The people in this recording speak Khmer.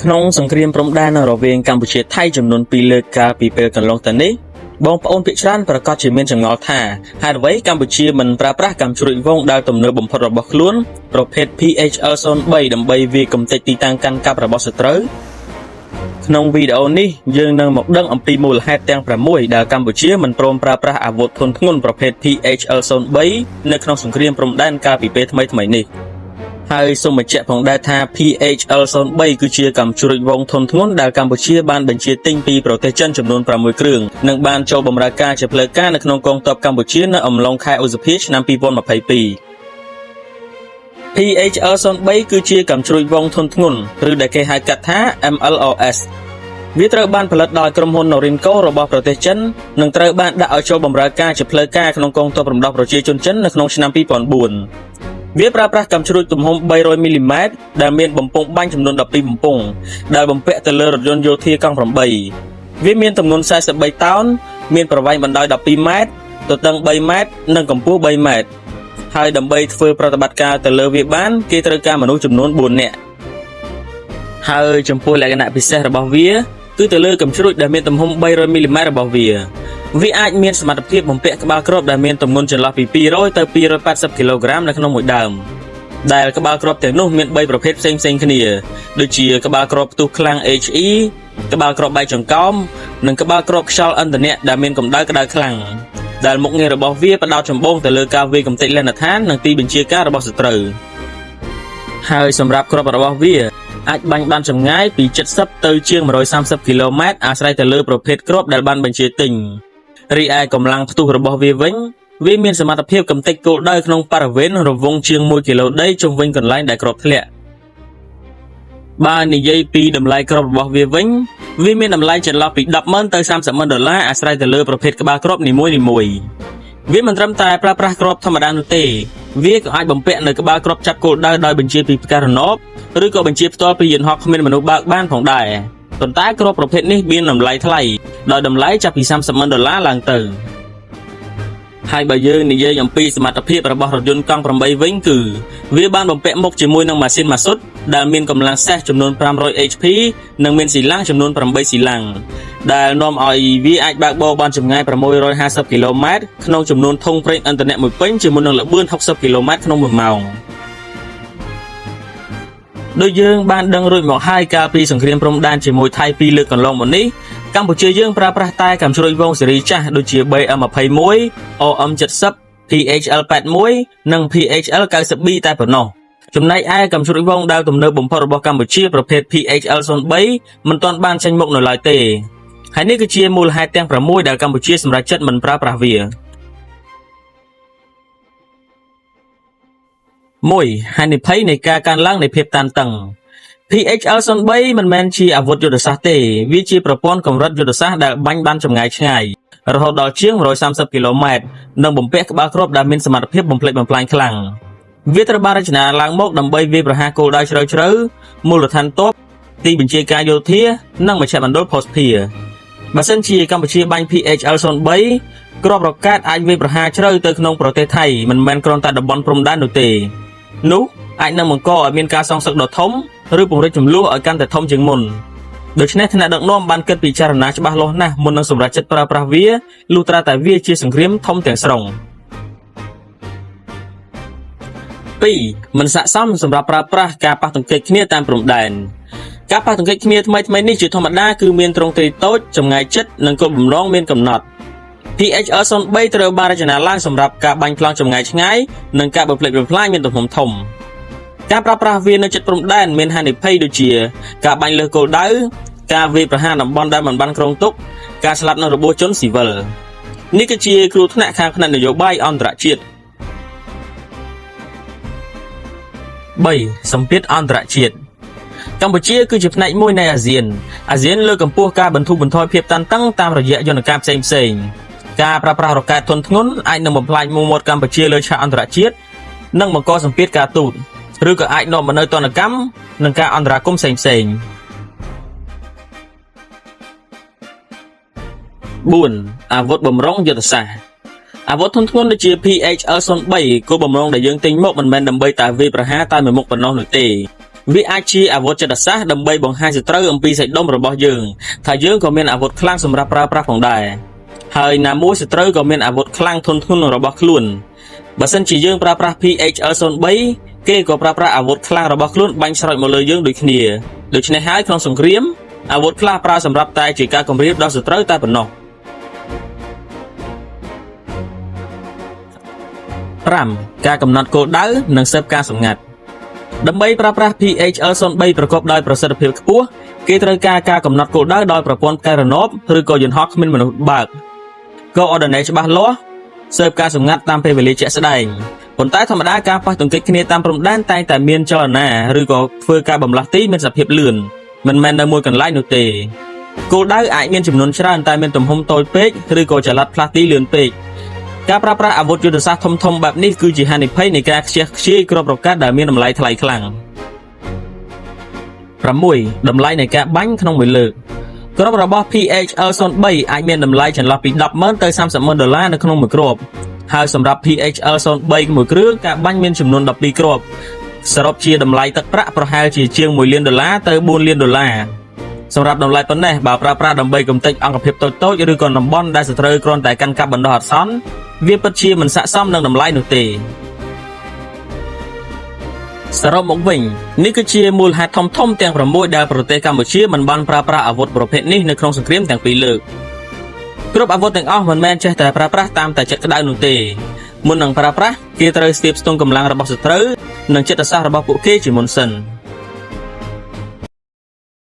ក្នុងសង្គ្រាមព្រំដែនរវាងកម្ពុជាថៃចំនួន2លើកកាលពីពេលកន្លងទៅនេះបងប្អូនភាគច្រើនប្រាកដជាមានចម្ងល់ថាហេតុអ្វីកម្ពុជាមិនប្រើប្រាស់កាំជ្រួចវង់ដែលទំនើបបំផុតរបស់ខ្លួនប្រភេទ PHL-03 ដើម្បីវាយកម្ទេចទីតាំងកាន់កាប់របស់សត្រូវក្នុងវីដេអូនេះយើងនឹងមកដឹងអំពីមូលហេតុទាំង6ដែលកម្ពុជាមិនព្រមប្រើប្រាស់អាវុធធុនធ្ងន់ប្រភេទ PHL-03 នៅក្នុងសង្គ្រាមព្រំដែនកាលពីពេលថ្មីៗនេះហើយសូមបញ្ជាក់ផងដែរថា PHL-03 គឺជាកាំជ្រួចវង់ធុនធ្ងន់ដែលកម្ពុជាបានបញ្ជាទិញពីប្រទេសចិនចំនួន6គ្រឿងនិងបានចូលបម្រើការជាផ្លូវការនៅក្នុងកងទ័ពកម្ពុជានៅអំឡុងខែឧសភាឆ្នាំ2022 PHL-03 គឺជាកាំជ្រួចវង់ធុនធ្ងន់ឬដែលគេហៅកាត់ថា MLRS វាត្រូវបានផលិតដោយក្រុមហ៊ុន Norinco របស់ប្រទេសចិននិងត្រូវបានដាក់ឲ្យចូលបម្រើការជាផ្លូវការក្នុងកងទ័ពរំដោះប្រជាជនចិននៅក្នុងឆ្នាំ2004វាប្រើប្រាស់កាំជ្រួចទំហំ300មីលីម៉ែត្រដែលមានបំពង់បាញ់ចំនួន12បំពង់ដែលបំពាក់ទៅលើរថយន្តយោធាកង់8វាមានទម្ងន់43តោនមានប្រវែងបណ្ដោយ12ម៉ែត្រទទឹង3ម៉ែត្រនិងកម្ពស់3ម៉ែត្រហើយដើម្បីធ្វើប្រតិបត្តិការទៅលើវាបានគេត្រូវការមនុស្សចំនួន4នាក់ហើយចំពោះលក្ខណៈពិសេសរបស់វាគឺទៅលើកាំជ្រួចដែលមានទំហំ300មីលីម៉ែត្ររបស់វាវាអាចមានសមត្ថភាពបំពាក់ក្បាលគ្រាប់ដែលមានទម្ងន់ចន្លោះពី200ទៅ280គីឡូក្រាមនៅក្នុងមួយដើមដែលក្បាលគ្រាប់ទាំងនោះមាន3ប្រភេទផ្សេងៗគ្នាដូចជាក្បាលគ្រាប់ផ្ទុះខ្លាំង HE ក្បាលគ្រាប់បែកចង្កោមនិងក្បាលគ្រាប់ខ្យល់ឥន្ធនៈដែលមានកម្ដៅក្ដៅខ្លាំងដែលមុខងាររបស់វាផ្ដោតចម្បងទៅលើការវាយកម្ទេចលេណដ្ឋាននិងទីបញ្ជាការរបស់សត្រូវហើយសម្រាប់គ្រាប់របស់វាអាចបាញ់បានចម្ងាយពី70ទៅជាង130គីឡូម៉ែត្រអាស្រ័យទៅលើប្រភេទគ្រាប់ដែលបានបញ្ជាទិញរីឯកម្លាំងផ្ទុះរបស់វាវិញវាមានសមត្ថភាពកម្ទេចគោលដៅក្នុងបរិវេណរង្វង់ជាង1គីឡូដីជុំវិញកន្លែងដែលគ្រាប់ធ្លាក់បើនិយាយពីតម្លៃគ្រាប់របស់វាវិញវាមានតម្លៃចន្លោះពី100000ទៅ300,000ដុល្លារអាស្រ័យទៅលើប្រភេទក្បាលគ្រាប់នីមួយៗវាមិនត្រឹមតែប្រើប្រាស់គ្រាប់ធម្មតានោះទេវាក៏អាចបំពាក់នៅក្បាលគ្រាប់ចាប់គោលដៅដោយបញ្ជាពីផ្កាយរណបឬក៏បញ្ជាផ្ទាល់ពីយន្តហោះគ្មានមនុស្សបើកបានផងដែរប៉ុន្តែគ្រាប់ប្រភេទនេះមានតម្លៃថ្លៃដោយតម្លៃចាប់ពី30,000ដុល្លារឡើងទៅហើយបើយើងនិយាយអំពីសមត្ថភាពរបស់រថយន្តកង់8វិញគឺវាបានបំពាក់មុខជាមួយនឹងម៉ាស៊ីនម៉ាស៊ុតដែលមានកម្លាំងសេះចំនួន500 HP និងមានស៊ីឡាំងចំនួន8ស៊ីឡាំងដែលនាំឲ្យវាអាចបើកបរបានចម្ងាយ650គីឡូម៉ែត្រក្នុងចំនួនធុងប្រេងឥន្ធនៈមួយពេញជាមួយនឹងល្បឿន60គីឡូម៉ែត្រក្នុង1ម៉ោងដូចយើងបានដឹងរួចមកហើយកាលពីសង្គ្រាមព្រំដែនជាមួយថៃពីរលើកកន្លងមកនេះកម្ពុជាយើងប្រើប្រាស់តែកាំជ្រួចវង់ស៊េរីចាស់ដូចជា BM21 OM70 PHL81 និង PHL90B តែប៉ុណ្ណោះចំណែកឯកាំជ្រួចវង់ដែលទំនើបបំផុតរបស់កម្ពុជាប្រភេទ PHL-03 មិនទាន់បានចេញមុខនៅឡើយទេហើយនេះគឺជាមូលហេតុទាំង6ដែលកម្ពុជាសម្រេចចិត្តមិនប្រើប្រាស់វា1ហានិភ័យនៃការកើនឡើងនៃភាពតានតឹង PHL-03 មិនមែនជាអាវុធយុទ្ធសាស្ត្រទេវាជាប្រព័ន្ធកម្រិតយុទ្ធសាស្ត្រដែលបាញ់បានចម្ងាយឆ្ងាយរហូតដល់ជាង130គីឡូម៉ែត្រនិងបំពាក់ក្បាលគ្រាប់ដែលមានសមត្ថភាពបំផ្លិចបំផ្លាញខ្លាំងវាត្រូវបានរចនាឡើងមកដើម្បីវាយប្រហារគោលដៅជ្រៅៗមូលដ្ឋានទ័ពទីបញ្ជាការយោធានិងមជ្ឈមណ្ឌលភស្តុភារបើសិនជាកម្ពុជាបាញ់ PHL-03 គ្រាប់រ៉ុកកែតអាចវាយប្រហារជ្រៅទៅក្នុងប្រទេសថៃមិនមែនគ្រាន់តែតំបន់ព្រំដែននោះទេនោះអាចនឹងបង្កឲ្យមានការសងសឹកដ៏ធំឬពង្រីកជម្លោះឲ្យកាន់តែធំជាងមុនដូច្នេះថ្នាក់ដឹកនាំបានគិតពិចារណាច្បាស់លាស់ណាស់មុននឹងសម្រេចចិត្តប្រើប្រាស់វាលុះត្រាតែវាជាសង្គ្រាមធំទាំងស្រុង2មិនស័ក្តិសមសម្រាប់ប្រើប្រាស់ការប៉ះទង្គិចគ្នាតាមព្រំដែនការប៉ះទង្គិចគ្នាថ្មីៗនេះជាធម្មតាគឺមានទ្រង់ទ្រាយតូចចម្ងាយជិតនិងគោលបំណងមានកំណត់ PHL-03 ត្រូវបានរចនាឡើងសម្រាប់ការបាញ់ប្លង់ចម្ងាយឆ្ងាយនិងការបំផ្លិចបំផ្លាញមានទំហំធំការប្រើប្រាស់វានៅជិតព្រំដែនមានហានិភ័យដូចជាការបាញ់លើសគោលដៅការវាយប្រហារតំបន់ដែលមិនបានគ្រោងទុកការស្លាប់និងរបួសជនស៊ីវិលនេះគឺជាគ្រោះថ្នាក់ខាងផ្នែកនយោបាយអន្តរជាតិ3សម្ពាធអន្តរជាតិកម្ពុជាគឺជាផ្នែកមួយនៃអាស៊ានអាស៊ានលើកកម្ពស់ការបន្ធូរបន្ថយភាពតានតឹងតាមរយៈយន្តការផ្សេងៗការប្រើប្រាស់រ៉ុកកែតធុនធ្ងន់អាចនឹងបំផ្លាញមុខមាត់កម្ពុជាលើឆាកអន្តរជាតិនិងបង្កសម្ពាធការទូតឬក៏អាចនាំមកនូវទណ្ឌកម្មនិងការអន្តរាគមន៍ផ្សេងៗ4អាវុធបំរុងយុទ្ធសាស្ត្រអាវុធធុនធ្ងន់ដូចជា PHL-03 គោលបំណងដែលយើងទិញមកមិនមែនដើម្បីតែវាយប្រហារតែមួយមុខប៉ុណ្ណោះនោះទេ វាអាចជាអាវុធចិត្តសាស្ត្រដើម្បីបង្ហាញសត្រូវអំពីសាច់ដុំរបស់យើងថាយើងក៏មានអាវុធខ្លាំងសម្រាប់ប្រើប្រាស់ផងដែរហើយណាមួយសត្រូវក៏មានអាវុធខ្លាំងធន់ធ្ងន់របស់ខ្លួនបើសិនជាយើងប្រើប្រាស់ PHL03 គេក៏ប្រើប្រាស់អាវុធខ្លាំងរបស់ខ្លួនបាញ់ស្រោចមកលើយើងដូចគ្នាដូច្នេះហើយក្នុងសង្គ្រាមអាវុធខ្លះប្រើសម្រាប់តែជាការគំរាមដល់សត្រូវតែប៉ុណ្ណោះ5ការកំណត់គោលដៅនិងស៊ើបការសម្ងាត់ដើម្បីប្រើប្រាស់ PHL03 ប្រកបដោយប្រសិទ្ធភាពខ្ពស់គេត្រូវការការកំណត់គោលដៅដោយប្រព័ន្ធផ្កាយរណបឬក៏យន្តហោះគ្មានមនុស្សបើកកូអឌីណេច្បាស់លាស់ស៊ើបការសម្ងាត់តាមពេលវេលាជាក់ស្ដែងប៉ុន្តែធម្មតាការប៉ះទង្គិចគ្នាតាមព្រំដែនតែងតែមានចលនាឬក៏ធ្វើការបំលាស់ទីមានសភាពលឿនមិនមែននៅមួយកន្លែងនោះទេគោលដៅអាចមានចំនួនច្រើនតែមានទំហំតូចពេកឬក៏ចល័តផ្លាស់ទីលឿនពេកការប្រើប្រាស់អាវុធយុទ្ធសាស្ត្រធំៗបែបនេះគឺជាហានិភ័យនៃការខ្ជះខ្ជាយគ្រាប់រ៉ុកែតដែលមានតម្លៃថ្លៃខ្លាំង6តម្លៃនៃការបាញ់ក្នុងមួយលើកគ្រាប់របស់ PHL03 អាចមានតម្លៃចន្លោះពី100000ទៅ300,000ដុល្លារនៅក្នុងមួយគ្រាប់ហើយសម្រាប់ PHL03 មួយគ្រឿងការបាញ់មានចំនួន12គ្រាប់សរុបជាតម្លៃទឹកប្រាក់ប្រហែលជាជាង1លានដុល្លារទៅ4លានដុល្លារសម្រាប់តម្លៃប៉ុណ្ណេះបើប្រើប្រាស់ដើម្បីកម្ទេចអង្គភាពតូចៗឬក៏តំបន់ដែលសត្រូវគ្រាន់តែកាន់កាប់បណ្ដោះអាសន្នវាពិតជាមិនស័ក្តិសមនឹងតម្លៃនោះទេសរុបមកវិញនេះគឺជាមូលហេតុធំៗទាំង6ដែលប្រទេសកម្ពុជាមិនបានប្រើប្រាស់អាវុធប្រភេទនេះនៅក្នុងសង្គ្រាមទាំងពីរលើកគ្រប់អាវុធទាំងអស់មិនមែនចេះតែប្រើប្រាស់តាមតែចិត្តក្តៅនោះទេមុននឹងប្រើប្រាស់គេត្រូវស្ទាបស្ទង់កម្លាំងរបស់សត្រូវនិងចិត្តសាស្ត្ររបស់ពួកគេជាមុនសិន។